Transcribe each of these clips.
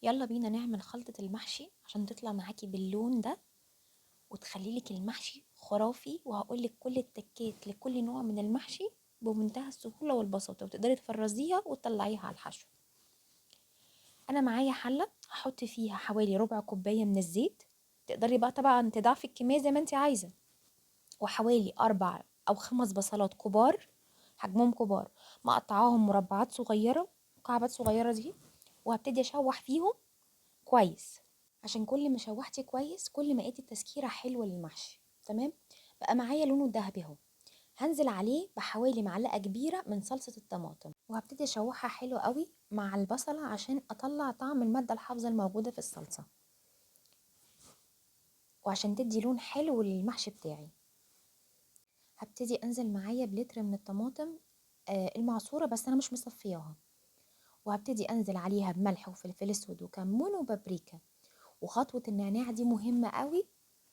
يلا بينا نعمل خلطة المحشي عشان تطلع معاكي باللون ده وتخلي لك المحشي خرافي. وهقول لك كل التكات لكل نوع من المحشي بمنتهى السهولة والبساطة، وتقدري تفرزيها وتطلعيها على الحشو. انا معايا حلة هحط فيها حوالي ربع كوباية من الزيت، تقدري بقى طبعا تضاعفي الكمية زي ما انت عايزة، وحوالي 4 او 5 بصلات كبار، حجمهم كبار، مقطعاهم مربعات صغيرة، مكعبات صغيرة دي، وهبتدي اشوح فيهم كويس، عشان كل ما شوحتي كويس كل ما لقيتي التسكيرة حلوة للمحشي. تمام، بقى معايا لونه الذهبي اهو. هنزل عليه بحوالي معلقة كبيرة من صلصة الطماطم، وهبتدي اشوحها حلو قوي مع البصلة عشان اطلع طعم المادة الحافظة الموجودة في الصلصة، وعشان تدي لون حلو للمحشي بتاعي. هبتدي انزل معايا بلتر من الطماطم المعصورة، بس انا مش مصفياها، وهبتدي انزل عليها بملح وفلفل اسود وكمون وبابريكا. وخطوة النعناع دي مهمة قوي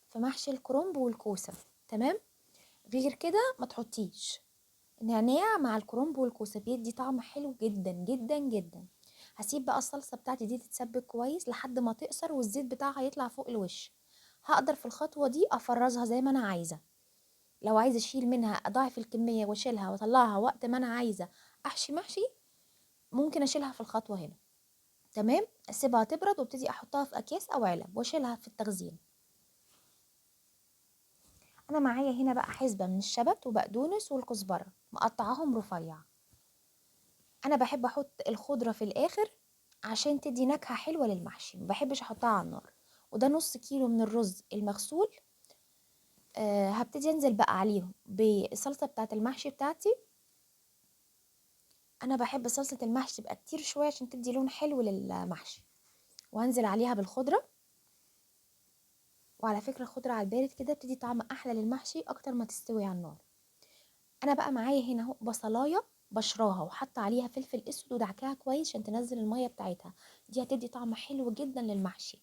في محشي الكرنب والكوسة، تمام؟ غير كده ما تحطيش نعناع مع الكرنب والكوسة، بيدي طعم حلو جدا جدا جدا. هسيب بقى الصلصة بتاعتي دي تتسبك كويس لحد ما تقصر والزيت بتاعها يطلع فوق الوش. هقدر في الخطوة دي افرزها زي ما انا عايزة، لو عايزة اشيل منها اضاعف الكمية واشيلها واطلعها وقت ما انا عايزة احشي محشي، ممكن اشيلها في الخطوة هنا. تمام، اسيبها تبرد وابتدي احطها في اكياس او علب واشيلها في التخزين. انا معايا هنا بقى حزبة من الشبت وبقدونس والكزبرة مقطعاهم رفيع. انا بحب احط الخضرة في الاخر عشان تدي نكهة حلوة للمحشي، ما بحبش احطها على النار. وده نص كيلو من الرز المغسول. هبتدي انزل بقى عليهم بالصلصة بتاعت المحشي بتاعتي. انا بحب صلصة المحشي تبقى كتير شوية عشان تدي لون حلو للمحشي، وهنزل عليها بالخضرة. وعلى فكرة الخضرة على البارد كده بتدي طعم احلى للمحشي اكتر ما تستوي على النار. انا بقى معايا هنا اهو بصلاية بشراها وحاطة عليها فلفل اسود ودعكاها كويس عشان تنزل المية بتاعتها، دي هتدي طعم حلو جدا للمحشي.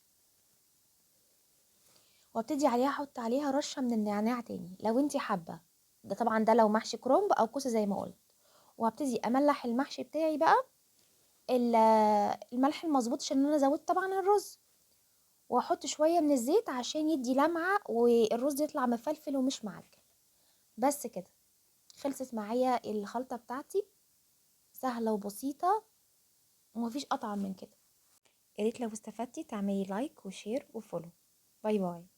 وابتدي عليها احط عليها رشة من النعناع تاني لو انتي حابة، ده طبعا ده لو محشي كرنب او كوسة زي ما قلت. وهبتدي املح المحشي بتاعي بقى الملح المظبوط عشان انا زودت طبعا الرز، واحط شوية من الزيت عشان يدي لمعة والرز يطلع مفلفل ومش معجن. بس كده خلصت معايا الخلطة بتاعتي، سهلة وبسيطة ومفيش اطعم من كده. يا ريت لو استفدتي تعملي like و share و follow. bye bye.